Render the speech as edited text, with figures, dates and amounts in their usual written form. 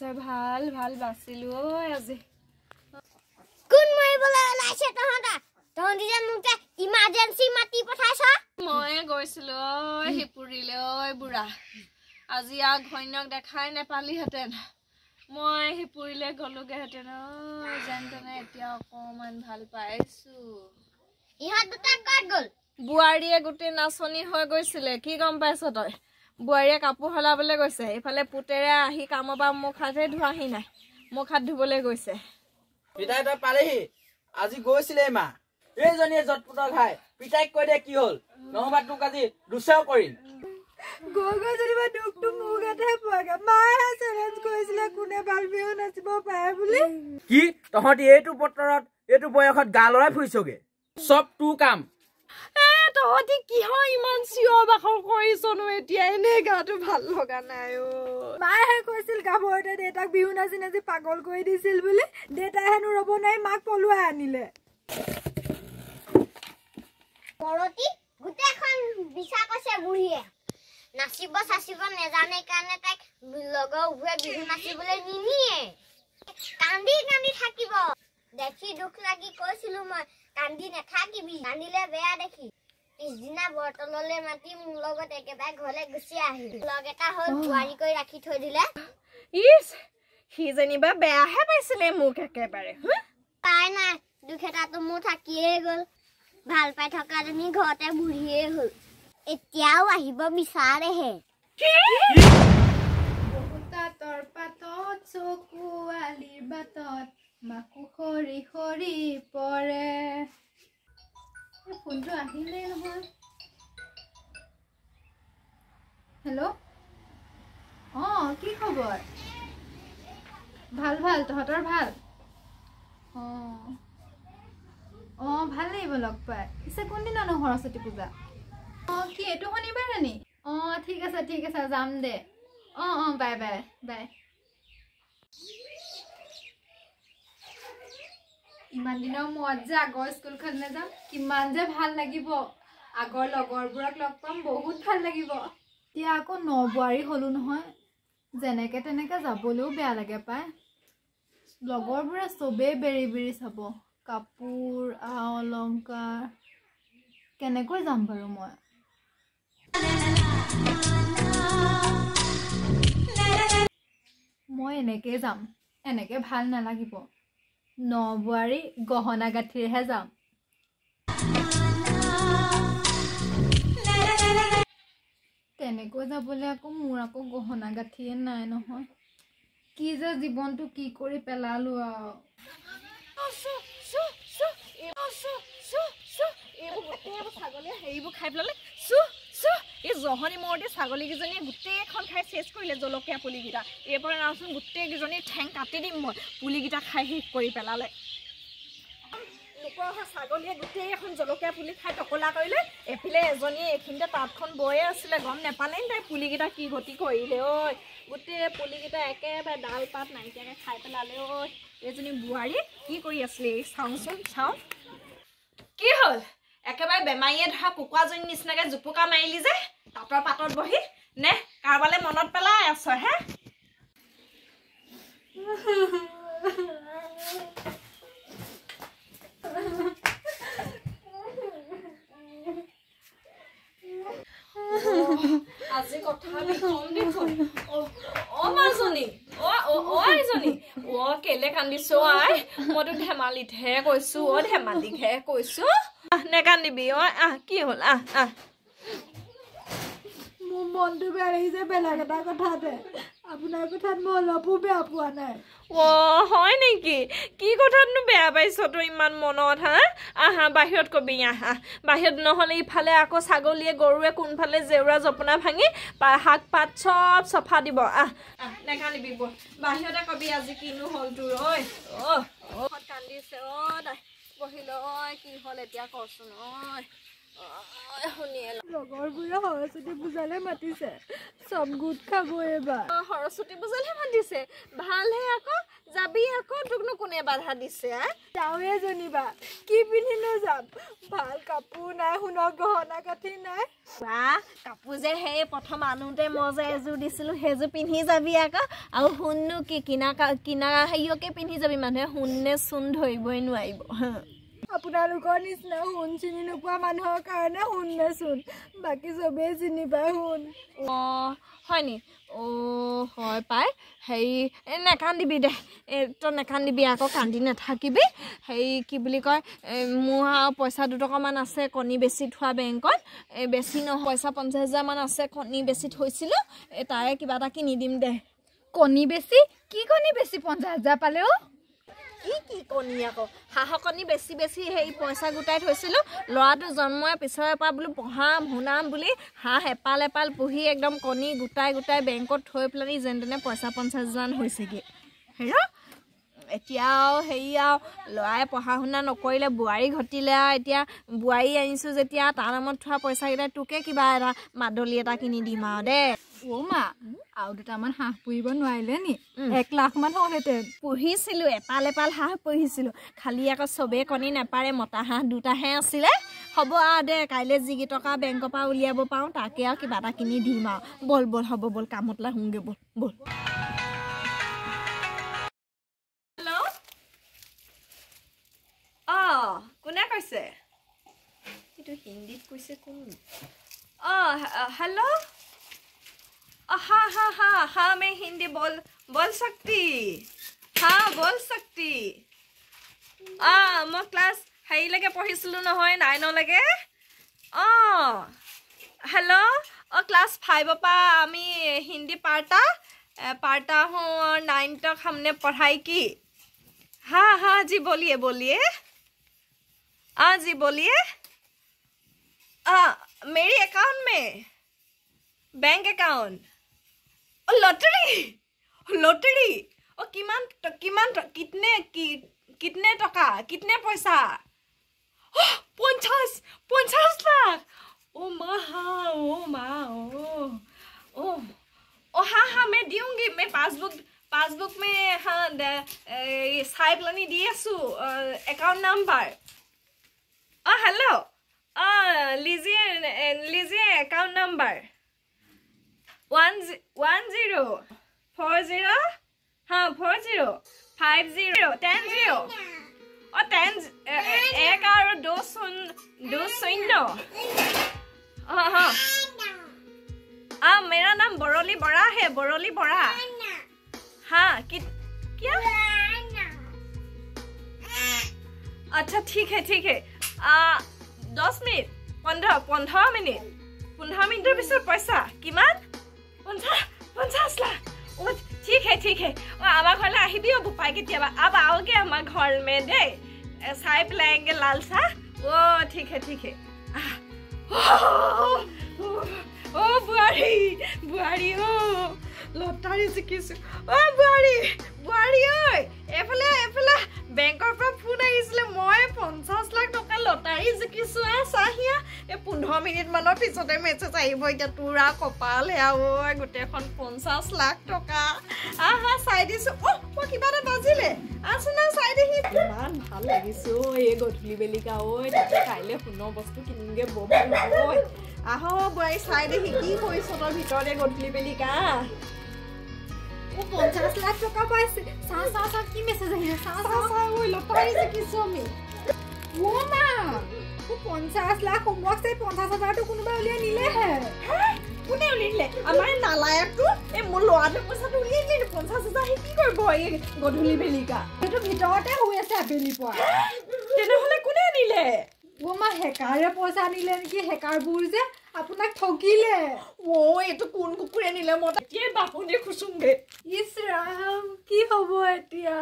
হৈছে, ভাল ভাল বাচিলো ঐ আজি। কোন মৰিবলৈ ওলাইছে তহঁতা? তহঁতি যে মোক যে ইমাৰ্জেঞ্চি মাতি পঠাইছ। ময়ে গৈছিলো ঐ সিপুৰিলে ঐ বুঢ়া, আজি আগ ঘৈণীয়েক দেখাই নেপালিহেঁতেন, মই সিপুৰিলে গ'লোগেহেঁতেন ঐ। যেন তেনে এতিয়া অকণমান ভাল পাইছো। ইহঁত দুটা ক'ত গ'ল? বোৱাৰীয়ে গোটেই নাচনী হৈ গৈছিলে, কি গম পাইছ তই? বোৱাৰীয়ে কাপোৰ সলাবলৈ গৈছে, এইফালে পুতেৰে আহি কামৰ পৰা মুখ হাতহে ধোৱাহি নাই, মুখ হাত ধুবলৈ গৈছে। পিতাই তই পালেহি, আজি গৈছিলে মা এইজনীয়ে জটপুতৰ খাই। পিতাইক কৈ দে কি হ'ল, নহবা তোক আজি দুচেও কৰিম। গৈ গৈ যেনিবা দুখটো মোৰ গাতহে পোৱাগে। মায়েহে চেলেঞ্জ কৰিছিলে কোনে ভাল বিহু নাচিব পাৰে বুলি। কি তহঁতি এইটো বতৰত এইটো বয়সত গা লৰাই ফুৰিছগে? চব তোৰ কাম। এ তহঁতি কিহৰ ইমান চিঞৰ বাখৰ কৰিছনো এতিয়া? এনেই গাটো ভাল লগা নাই অ। মায়েহে কৈছিল গাভৰুতে দেউতাক বিহু নাচি নাচি পাগল কৰি দিছিল বুলি। দেউতাই হেনো ৰ'ব নোৱাৰি মাক পলুৱাই আনিলে। মৰতী গোটেইখন বিচা কৈছে বুঢ়ীয়ে, নাচিব চাচিব নেজানে কাৰণে তাইক লগৰবোৰে বিহু নাচিবলৈ নিনিয়ে, কান্দি কান্দি থাকিব। দেখি দুখ লাগি কৈছিলো মই, কান্দি নাথাকিবি, কান্দিলে বেয়া দেখি। পিছদিনা বৰতললৈ মাতি মোৰ লগত একেবাৰে ঘৰলৈ গুচি আহিল। লগ এটা হ'ল বোৱাৰী কৰি ৰাখি থৈ দিলে। ইছ, সি যেনিবা বেয়াহে পাইছিলে মোক একেবাৰে। তাই নাই, দুখ এটাতো মোৰ থাকিয়েই গ'ল। ভাল পাই থকাজনী ঘৰতে বুঢ়ীয়ে হ'ল, এতিয়াও আহিব বিচাৰেহে। তাঁতৰ পাতত চকুৱালিৰ বাটত মাকো সৰি সৰি পৰে। ফোনটো আহিলেই নহয়। হেল্ল', অঁ কি খবৰ? ভাল ভাল, তহঁতৰ ভাল? অঁ অঁ, ভাল লাগিব লগ পাই। পিছে কোনদিনানো সৰস্বতী পূজা? অঁ কি এইটো শনিবাৰে নি? অঁ ঠিক আছে ঠিক আছে, যাম দে। অঁ অঁ, বাই বাই বাই। ইমান দিনৰ মূৰত যে আগৰ স্কুলখনলৈ যাম, কিমান যে ভাল লাগিব। আগৰ লগৰবোৰক লগ পাম, বহুত ভাল লাগিব। এতিয়া আকৌ নবোৱাৰী হ'লো নহয়, যেনেকে তেনেকে যাবলৈও বেয়া লাগে পাই। লগৰবোৰে চবেই বেৰি বেৰি চাব, কাপোৰ আ অলংকাৰ, কেনেকৈ যাম বাৰু মই? মই এনেকেই যাম, এনেকে ভাল নালাগিব। নবোৱাৰী গহনা গাঁঠিৰেহে যাম। তেনেকৈ যাবলৈ আকৌ মোৰ আকৌ গহনা গাঁঠিয়ে নাই নহয়। কি যে জীৱনটো কি কৰি পেলালো আৰু। ছাগলীয়ে হেৰিবোৰ খাই পেলালে। চু চু, এই জহনী মৰতে ছাগলীকেইজনীয়ে গোটেইখন খাই চেচ কৰিলে জলকীয়া পুলিকেইটা। এইবাৰ ৰাওঁচোন গোটেইকেইজনী ঠেং কাটি দিম মই, পুলিকেইটা খাই শেষ কৰি পেলালে। লোকৰ ছাগলীয়ে গোটেইখন জলকীয়া পুলি খাই টকলা কৰিলে। এইফালে এজনীয়ে এইখিনিতে তাঁতখন বয়ে আছিলে, গম নেপালে নি তাই পুলিকেইটা কি গতি কৰিলে ঐ। গোটেই পুলিকেইটা একেবাৰে ডাল পাত নাইকিয়াকৈ খাই পেলালে ঐ। এইজনী বোৱাৰী কি কৰি আছিলে এই চাওঁচোন চাওঁ। কি হ'ল একেবাৰে বেমাৰীয়ে ধৰা কুকুৰাজনীৰ নিচিনাকৈ জোপোকা মাৰিলি যে তাঁতৰ পাতত বহি, নে কাৰোবালৈ মনত পেলাই আছ হে? আজি কথা কম দেখোন। অ মাজনী, অ অ আইজনী, অ কেলে কান্দিছ আই? মইতো ধেমালিতহে কৈছো অ, ধেমালিতহে কৈছো। নেকান্দিবি অ, আহ কি হ'ল, আহ আহ। মোৰ মনটো বেয়া লাগিছে বেলেগ এটা কথাতে, আপোনাৰ কথাত মই অলপো বেয়া পোৱা নাই। অ হয় নেকি? কি কথাতনো বেয়া পাইছ তই ইমান মনত? হা আহা বাহিৰত কবি, আহা বাহিৰত, নহ'লে ইফালে আকৌ ছাগলীয়ে গৰুৱে কোনফালে জেওৰা জপনা ভাঙি শাক পাত চব চফা দিব। আহ আহ নেকান্দিবি, বাহিৰতে কবি আজি কিনো হ'ল তোৰ। ঐ অ অ কান্দিছে অ তাই, বহিল ঐ কি হ'ল এতিয়া কচোন ঐ। লগৰবোৰে সৰস্বতী পূজালে মাতিছে, চব গোট খাব এইবাৰ। সৰস্বতী পূজালে মাতিছে, ভালহে আকৌ, যাবি আকৌ। তোকনো কোনে কোনে বাধা দিছে? যাওঁৱে যেনিবা, কি পিন্ধিনো যাম? ভাল কাপোৰ নাই, সোণৰ গহনা কাঠি নাই। বাহ, কাপোৰ যে সেই প্ৰথম আনোতে মই যে এযোৰ দিছিলোঁ সেইযোৰ পিন্ধি যাবি আকৌ। আৰু সোণনো কি কিনা কিনা হেৰিয়কে পিন্ধি যাবি, মানুহে সোণ নে চোন ধৰিবই নোৱাৰিব। আপোনালোকৰ নিচিনা সোণ চিনি নোপোৱা মানুহৰ কাৰণে সোণ নে চোন, বাকী চবেই চিনি পায় সোণ। অঁ হয় নি? অ' হয় পাই। হেৰি এই নেকান্দিবি দে, এই তই নেকান্দিবি আকৌ, কান্দি নাথাকিবি। হেৰি কি বুলি কয়, মোৰ আৰু পইচা 2 টকামান আছে কণী বেচি থোৱা বেংকত। এই বেছি নহয়, পইচা 50 হাজাৰমান আছে, কণী বেচি থৈছিলোঁ। এই তাৰে কিবা এটা কিনি দিম দে। কণী বেচি? কি কণী বেচি 50 হাজাৰ পালেও? কি কি কণী আকৌ, হাঁহৰ কণী বেছি বেছি হেৰি পইচা গোটাই থৈছিলোঁ। ল'ৰাটো জন্মৰ পিছৰে পৰা বোলো পঢ়াম শুনাম বুলি হাঁহ এপাল এপাল পুহি একদম কণী গোটাই গোটাই বেংকত থৈ পেলানি যেন তেনে পইচা 50 হাজাৰমান হৈছেগৈ। হেৰ এতিয়া আৰু হেৰি আৰু ল'ৰাই পঢ়া শুনা নকৰিলে, বোৱাৰী ঘটিলে আৰু এতিয়া বোৱাৰী আনিছোঁ যেতিয়া তাৰ নামত থোৱা পইচাকেইটা তোকে কিবা এটা মাদলি এটা কিনি দিম আৰু দে। অ' মা, আৰু দুটামান হাঁহ পুহিব নোৱাৰিলে নি? 1 লাখমান হ'লহেঁতেন। পুহিছিলোঁ, এপাল এপাল হাঁহ পুহিছিলোঁ, খালি আকৌ চবেই কণী নাপাৰে, মতা হাঁহ দুটাহে আছিলে। হ'ব আৰু দে, কাইলৈ যিকেইটকা বেংকৰ পৰা উলিয়াব পাৰোঁ তাকে আৰু কিবা এটা কিনি দিম আৰু। ব'ল ব'ল, হ'ব ব'ল, কামত লাহোঁগৈ, ব'ল ব'ল। হেল্ল', অঁ কোনে কৈছে? এইটো হিন্দীত কৈছে কোন? অঁ হেল্ল', हाँ हाँ हाँ हाँ, मैं हिंदी बोल बोल सकती, हाँ बोल सकती। মই ক্লাছ হেৰিলৈকে পঢ়িছিলোঁ নহয়, নাইনলৈকে। অঁ হেল্ল', অঁ क्लास 5 পৰা আমি हिंदी पढ़ता पढ़ता हूँ और 9 तक हमने पढ़ाई की। हाँ हाँ जी बोलिए बोलिए, हाँ जी बोलिए। मेरी अकाउंट में बैंक अकाउंट लॉटरी लॉटरी ओ কিমান কিমান कितने কি कितने टका कितने पैसा? 50 50 लाख! ओ माँ, हाँ, ओ माँ, ओ ओ ओ हाँ हाँ, मैं दूंगी, मैं पासबुक पासबुक में हाँ চাই পেলানি দি আছোঁ একাউণ্ট নাম্বাৰ। অঁ হেল্ল', অঁ लीजिए लीजिए একাউণ্ট নাম্বাৰ 1 1 0 4 0, हाँ, 4 0 5 0 10 0, অঁ 10 এক আৰু 2 0 2 0। हाँ हाँ हाँ, मेरा नाम बरौली बड़ा है, बरौली बड़ा। हाँ कि क्या? अच्छा ठीक है ठीक है। 10 মিনিট, 15 মিনিট, 15 মিনিটৰ পিছত পইচা কিমান? 50 লাখ! অ' ठीक है ठीक है। অঁ আমাৰ ঘৰলৈ আহিবি অ' বোপাই কেতিয়াবা। अब आओगे আমাৰ घर में दे, चाय पिलाएंगे, लाल चाह। ओ ठीक है ठीक है। অ' বোৱাৰী বোৱাৰী, অ' লটাৰী জিকিছোঁ। অ' বোৱাৰী বোৱাৰী, ঐ এইফালে এইফালে, বেংকৰ পৰা ফোন আহিছিলে, মই 50 লাখ টকা লটাৰী জিকিছোঁ। আহ চাহিয়া, এই 15 মিনিটমানৰ পিছতে মেছেজ আহিব। এতিয়া তোৰ আৰু কপাল সেয়া ঐ, গোটেইখন 50 লাখ টকা। আহা চাই দিছোঁ। অ' মই কিবা এটা বাজিলে, আহচোন আহ চাই দেহি। ইমান ভাল লাগিছে ঐ এই গধূলি বেলিকা ঐ, তাতে কাইলৈ সোণৰ বস্তু কিনিমগৈ, বৰ ভাল হ'ব ঐ। আহ বোৱাৰী চাই দেহি, কি কৰিছ তই ভিতৰতে গধূলি বেলিকা? অ' 50 লাখ টকা পাইছে! চা চা চা, কি মেছেজ আহিছে চা। চা চা। চা ঐ, লটাৰী জিকিছোঁ আমি। অ' মা, অ' 50 লাখ সোমোৱাক চাই 50 হাজাৰটো কোনোবাই উলিয়াই নিলেহে। কোনে উলিয়াই দিলে? আমাৰ নালায়কটো, এই মোৰ ল'ৰাটোৰ পইচাটো উলিয়াই দিলে। 50 হাজাৰ সি কি কৰিব এই গধূলি বেলিকা? সেইটো ভিতৰতে শুই আছে আবেলিৰ পৰা। তেনেহ'লে কোনে নিলে? অ' মা, হেকাৰে পইচা নিলে নেকি? হেকাৰবোৰ যে আপোনাক ঠগিলে। অ' এইটো কোন কুকুৰে নিলে? মই এতিয়াই বাহনি খুচুমগে। ইছ ৰাম, কি হ'ব এতিয়া?